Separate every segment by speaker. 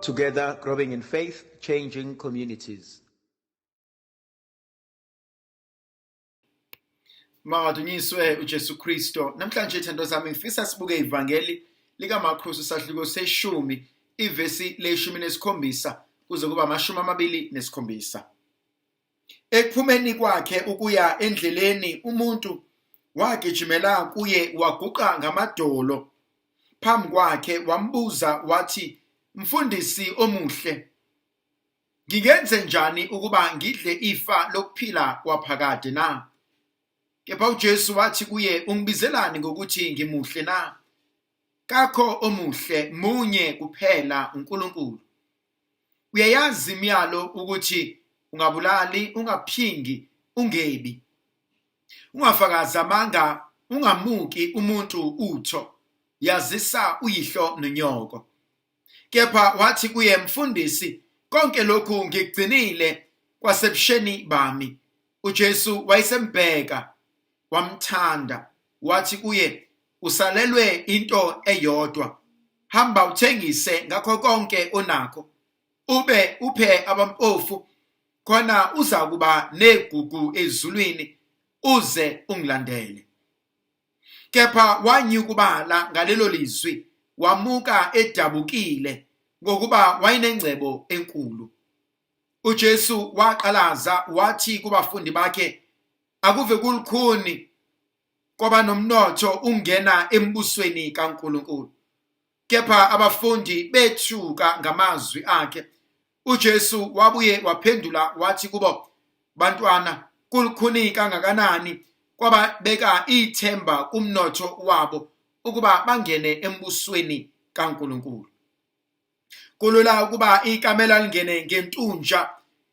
Speaker 1: Together, growing in faith, changing communities.
Speaker 2: Makadunyiswe uJesu Kristo. Namhlanje thando zami ngifisa sibuke ivangeli likaMarkus sahluko seshumi ivesi leshumi nesikhombisa kuze kuba 27. Ekuphumeni kwakhe ukuya endleleni umuntu wagijimela kuye waguqa ngamadolo phambi kwakhe wambuza wathi, Mfundisi omuhle, ngingenze njani ukuba ngidle ifa lokuphila kwaphakade na? Kepha uJesu wathi kuye, ungibizelani ngokuthi ngimuhle na? Kakho omuhle, munye kuphela uNkulunkulu. Uyayazi imiyalo ukuthi ungabulali, ungaphingi, ungebi, ungafakazi amanga, ungamuki umuntu utho, yazisa uyihlo nonyoko. Kepha wathi kuye, Mfundisi, konke lokhu ngikugcinile kwasebusheni bami. uJesu wayesembheka wamthanda, wathi kuye, usalelwe into eyodwa, hamba uthengise ngakho konke onakho, ube uphe abampofu, khona uzakuba negugu ezulwini, uze ungilandele. Kepha wanyukubala ngalelo lizwi, wamuka edabukile, ngokuba wayenengcebo enkulu. uJesu waqalaza wathi kubafundi bakhe, akuve kulukhuni kwaba nomnotho ungena embusweni kaNkulunkulu. Kepha abafundi bethuka ngamazwi akhe. uJesu wabuye waphendula wathi kubo, bantwana, kulukhuni kangakanani kwababeka ithemba kumnotho wabo ukuba bangene embusweni kaNkulunkulu. Kulula ukuba ikamela lingene ngentunja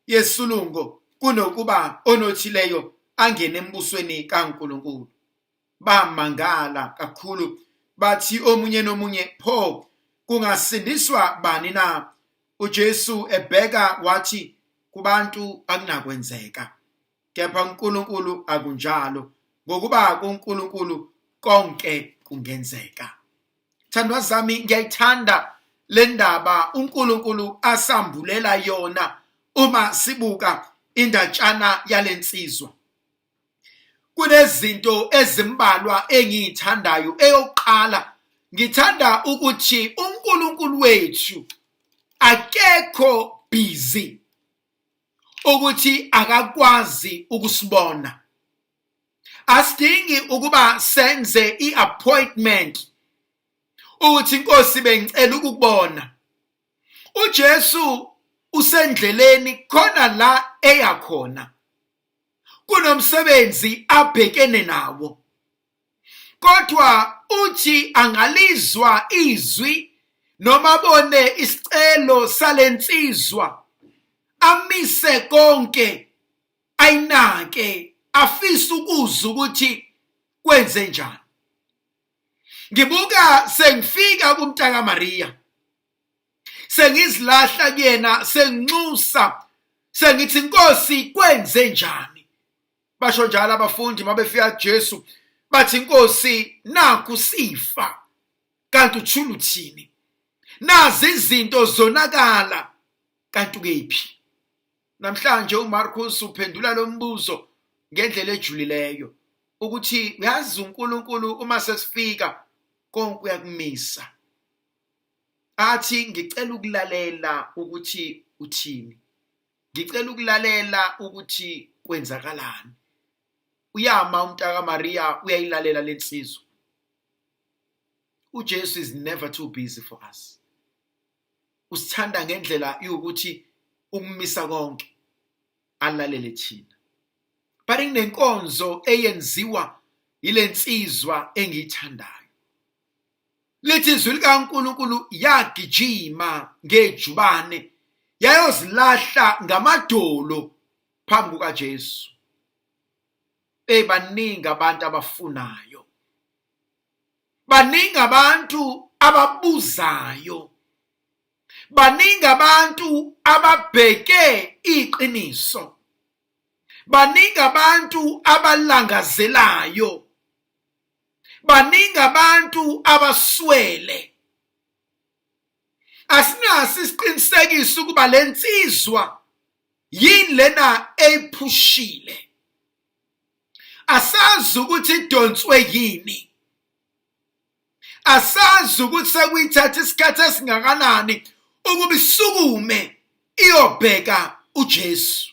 Speaker 2: yesulungo kunokuba onothileyo angene embusweni kaNkulunkulu. Bamangala kakhulu bathi omunye nomunye, pho kungasindiswa bani na? uJesu ebheka wathi kubantu akunakwenzeka, kepha uNkulunkulu akunjalo, ngokuba kuNkulunkulu konke kungenzeka. Thandwa zami, ngiyayithanda le ndaba uNkulunkulu asambulela yona uma sibuka indatshana yalensizwa. Kunezinto ezimbalwa engiyithandayo. Eyokuqala, ngithanda ukuthi uNkulunkulu wethu akekho busy ukuthi akakwazi ukusibona. Asidingi ukuba senze i-appointment ukuthi inkosi bengicela ukukubona. uJesu usendleleni khona la eya khona, kunomsebenzi abhekene nawo, kodwa uthi angalizwa izwi noma abone isicelo salensizwa, amise konke, ayinake, afise ukuzwa ukuthi kwenze njani. Ngibuka sengifika kumntaka Maria, sengizilahla kuyena, senginxusa, sengithi Nkosi kwenze njani? Basho njalo abafundi mabefika kuJesu, bathi Nkosi nakhu sifa, kanti uthula uthini? Nazi izinto zonakala, kanti ukephi? Namhlanje uMarcus uphendula lo mbuzo ngendlela ejulileyo ukuthi uyazi uNkulunkulu uma sesifika konke uyakumisa, athi ngicela ukulalela ukuthi uthini, ngicela ukulalela ukuthi kwenzakalani. Uyama umntaka Maria, uyayilalela lensizwa. uJesu is never too busy for us. Usithanda ngendlela yokuthi ukumisa konke alalele thina. But kunenkonzo eyenziwa yilensizwa engiyithandayo. Lithi izwi likaNkulunkulu yagijima ngejubane yayozilahla ngamadolo phambi kukaJesu. Baningi abantu abafunayo, baningi abantu ababuzayo, baningi abantu ababheke iqiniso, baningi abantu abalangazelayo, baningi abantu abaswele. Asinaso isiqinisekiso ukuba le nsizwa yini lena eyiphushile. Asazi ukuthi idonswe yini. Asazi ukuthi sekuyithatha isikhathi esingakanani ukuba isukume iyobheka uJesu.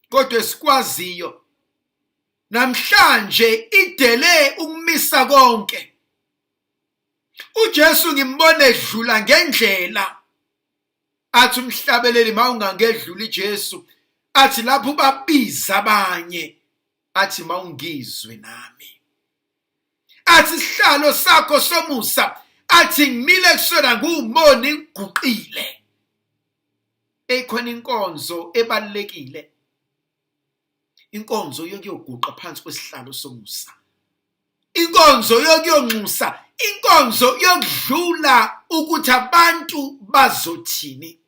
Speaker 2: Kodwa esikwaziyo namhlanje idele ukumisa konke. UJesu ngimbona edlula ngendlela athi umhlabeleli mawungangedluli Jesu athi lapho ubabiza abanye athi mawungizwe nami athi isihlalo sakho somusa athi ngimile kusona nguwumoni ngiguqile. Eyikhona inkonzo ebalulekile, inkonzo yokuyoguqa phansi kwesihlalo somusa, inkonzo yokuyonxusa, inkonzo yokudlula ukuthi abantu bazothini.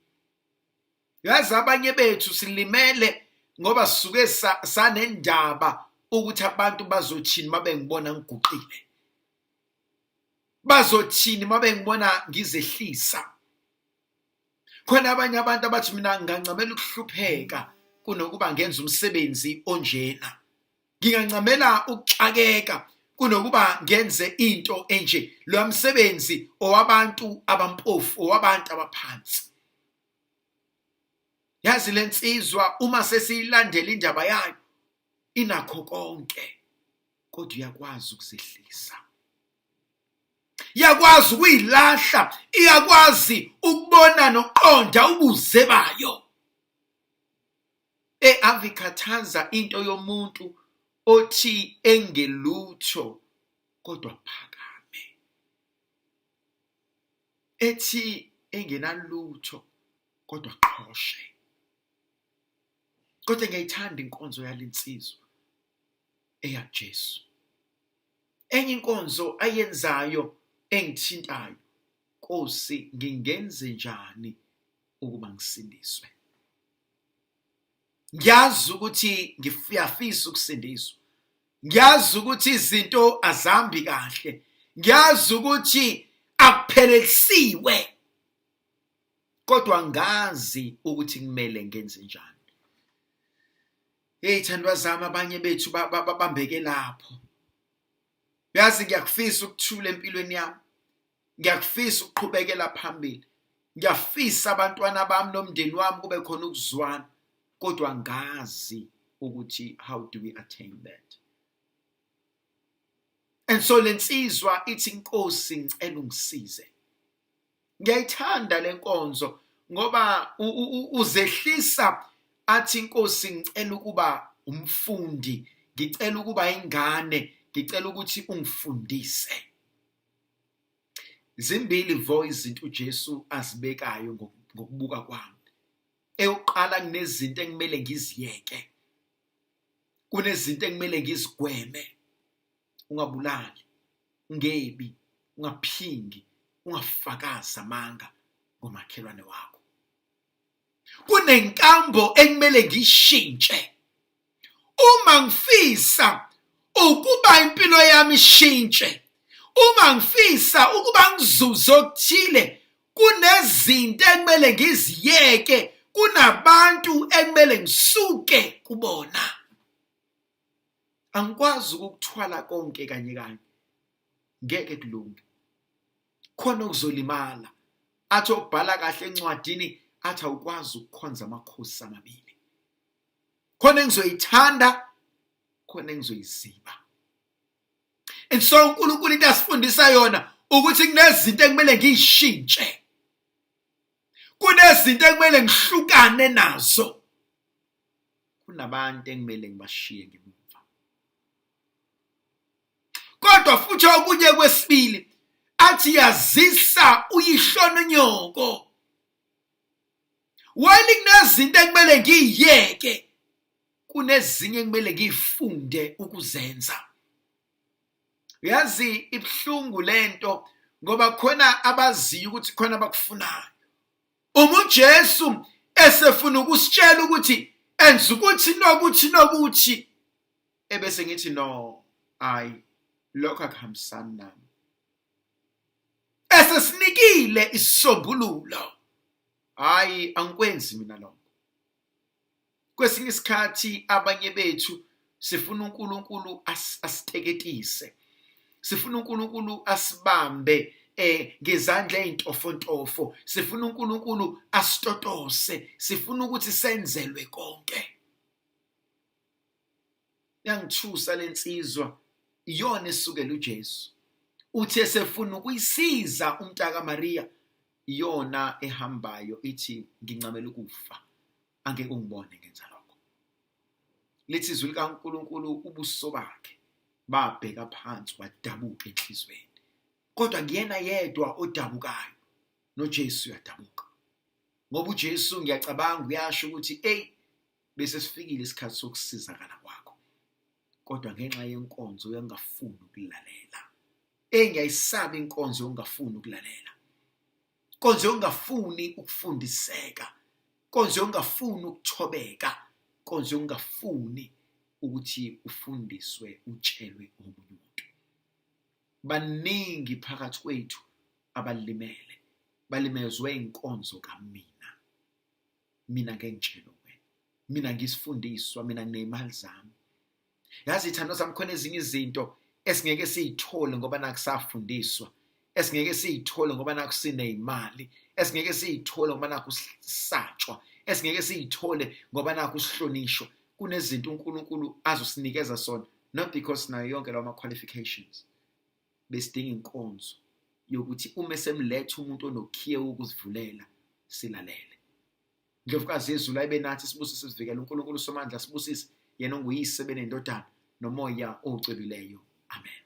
Speaker 2: Yazi abanye bethu silimele ngoba sisuke sanendaba ukuthi abantu bazothini mabengibona ngiguqile, bazothini mabengibona ngizehlisa. Khona abanye abantu abathi mina ngingancamela ukuhlupheka kunokuba ngenze umsebenzi onjena, ngingancamela ukuxakeka kunokuba ngenze into enje. Lo msebenzi owabantu abampofu, owabantu abaphansi. Yazi lensizwa uma sesiyilandela indaba yayo inakho konke, kodwa iyakwazi ukuzehlisa, iyakwazi ukuyilahla, iyakwazi ukubona nokuqonda ubuze bayo. Ave ikhathaza into yomuntu othi engelutho kodwa phakame, ethi engenalutho kodwa qhoshe. Kodwa ngiyayithanda inkonzo yalensizwa eyaJesu. Enye inkonzo ayenzayo engithintayo, Nkosi ngingenze njani ukuba ngisindiswe? Ngiyazi ukuthi ngiyafisa ukusindiswa, ngiyazi ukuthi izinto azambi kahle, ngiyazi ukuthi akuphelelisiwe, kodwa ngazi ukuthi kumele ngenze njani. Hey thandwa zami, abanye bethu babambeke lapho. Uyazi ngiyakufisa ukuthula empilweni yami, ngiyakufisa ukuqhubekela phambili, ngiyafisa abantwana bami nomndeni wami kube khona ukuzwana, kodwa ngazi ukuthi how do we attain that. And so lensizwa ithi Nkosi ngicela ungisize. Ngiyayithanda lenkonzo ngoba uzehlisa athi Nkosi ngicela ukuba umfundi, ngicela ukuba ingane, ngicela ukuthi ungifundise. Zimbili vo izinto uJesu azibekayo ngokubuka kwami. Eyokuqala, kunezinto ekumele ngiziyeke, kunezinto ekumele ngizigweme. Ungabulali, ungebi, ungaphingi, ungafakazi amanga ngomakhelwane wakho. Kunenkambo ekumele ngiyishintshe. Uma ngifisa ukuba impilo yami ishintshe, uma ngifisa ukuba ngizuze okuthile, kunezinto ekumele ngiziyeke, kunabantu ekumele ngisuke kubona. Angikwazi ukukuthwala konke kanye kanye, ngeke kulunge, khona okuzolimala. Athi obhala kahle encwadini athi awukwazi ukukhonza amakhosi amabili, khona engizoyithanda, khona engizoyiziba. And so uNkulunkulu into asifundisa yona ukuthi kunezinto ekumele ngiyishintshe, kunezinto ekumele ngihlukane nazo, kunabantu ekumele ngibashiye ngemuva. Kodwa futhi okunye kwesibili athi yazisa uyihlo nonyoko. While kunezinto ekumele ngiyiyeke, kunezinye ekumele ngiyifunde ukuzenza. Uyazi ibuhlungu lento ngoba khona abaziyo ukuthi khona abakufunayo. Uma uJesu esefuna ukusitshela ukuthi enza ukuthi nokuthi nokuthi, ebese ngithi no, hayi lokho akuhambisani nami. Esesinikile Ngisitholile isisombululo. Hayi, angikwenzi mina lokho. Kwesinye isikhathi abanye bethu sifuna uNkulunkulu asiteketise, sifuna uNkulunkulu asibambe ngezandla ezintofontofo, sifuna uNkulunkulu asitotose, sifuna ukuthi senzelwe konke. Yangithusa lensizwa, iyona esukela uJesu. Uthe sefuna ukuyisiza umntaka Maria, iyona ehambayo ithi ngincamela ukufa, angeke ungibone ngenza lokho. Lithi izwi likaNkulunkulu ubuso bakhe babheka phansi, wadabuka enhlizweni. Kodwa kuyena yedwa odabukayo, noJesu uyadabuka. Ngoba uJesu ngiyacabanga uyasho ukuthi ey, bese sifikile isikhathi sokusizakala kwakho. Kodwa ngenxa yenkonzo yongafuni ukulalela. Ey, ngiyayisaba inkonzo yongafuni ukulalela. Inkonzo yongafuni ukufundiseka. Inkonzo yongafuni ukuthobeka. Inkonzo yongafuni ukuthi ufundiswe, utshelwe omunye umuntu. Baningi phakathi kwethu abalimele, balimezwe inkonzo kamina. Mina ngeke ngitshelwe wena. Mina ngisifundiswa, mina nginemali zami. Yazi ithando zami, khona ezinye izinto esingeke siyithole ngoba nakusafundiswa, esingeke siyithole ngoba nakhu sineyimali, esingeke siyithole ngoba nakhu sisatshwa, esingeke siyithole ngoba nakhu sihlonishwa. Kunezinto uNkulunkulu azosinikeza sona, not because nayo yonke lawo ma-qualifications. Besidinga inkonzo yokuthi uma esemletha umuntu onokhiye wokuzivulela, silalele. Ndlovukazi yezulu ayibe nathi, sibusise, sivikele. uNkulunkulu uSomandla sibusise, yena onguyise benendodana nomoya ocwebileyo. Amen.